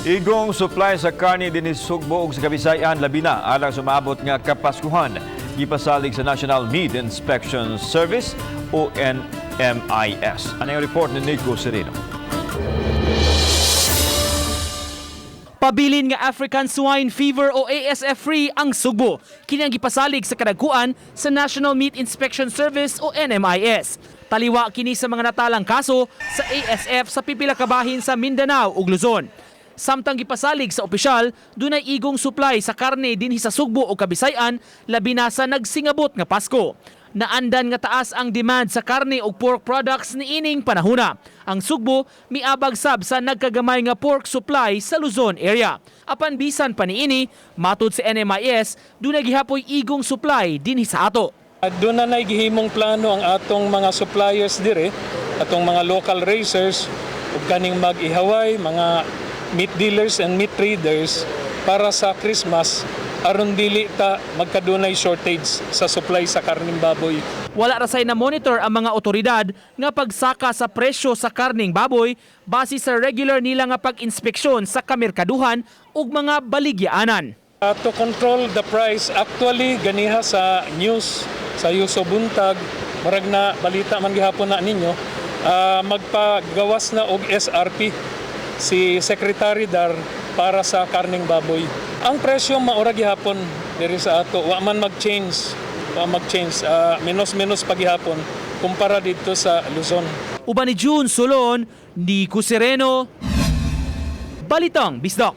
Igong supply sa karne dinhi Sugbo ug sa Kabisayan, labi na alang sa umaabot nga Kapaskuhan, gipasalig sa National Meat Inspection Service o NMIS. Ano yung report ni Nico Sereno? Pabilin nga African Swine Fever o ASF-free ang Sugbo. Kini ang gipasalig sa kadagkuan sa National Meat Inspection Service o NMIS. Taliwa kini sa mga natalang kaso sa ASF sa pipila ka bahin sa Mindanao ug Luzon. Samtang gipasalig sa opisyal, dunay igong supply sa karne dinhi sa Sugbo o Kabisayan, labi na sa nagsingabot nga Pasko. Naandan nga taas ang demand sa karne ug pork products niining panahuna. Ang Sugbo miabag sab sa nagkagamay nga pork supply sa Luzon area. Apan bisan pa niini, matud sa NMIS, dunay gihapoy igong supply dinhi sa ato. Doon na gihimong plano ang atong mga suppliers dire, atong mga local raisers, ug kaning mag-ihaway, mga meat dealers and meat traders para sa Christmas aron dili ta magkadunay shortage sa supply sa karning baboy. Wala rasay na monitor ang mga otoridad nga pagsaka sa presyo sa karning baboy base sa regular nila nga pag-inspeksyon sa kamerkaduhan ug mga baligyaanan. To control the price, actually ganiha sa news sa Yuso Buntag, murag na balita man gihapon na ninyo, magpagawas na og SRP si Secretary Dar para sa karning baboy. Ang presyo maura gihapon diri sa ato, wa man mag-change, wa mag-change, menos-menos pa gihapon kumpara dito sa Luzon. Uban ni June Solon, Nico Sereno, Balitang Bisdak.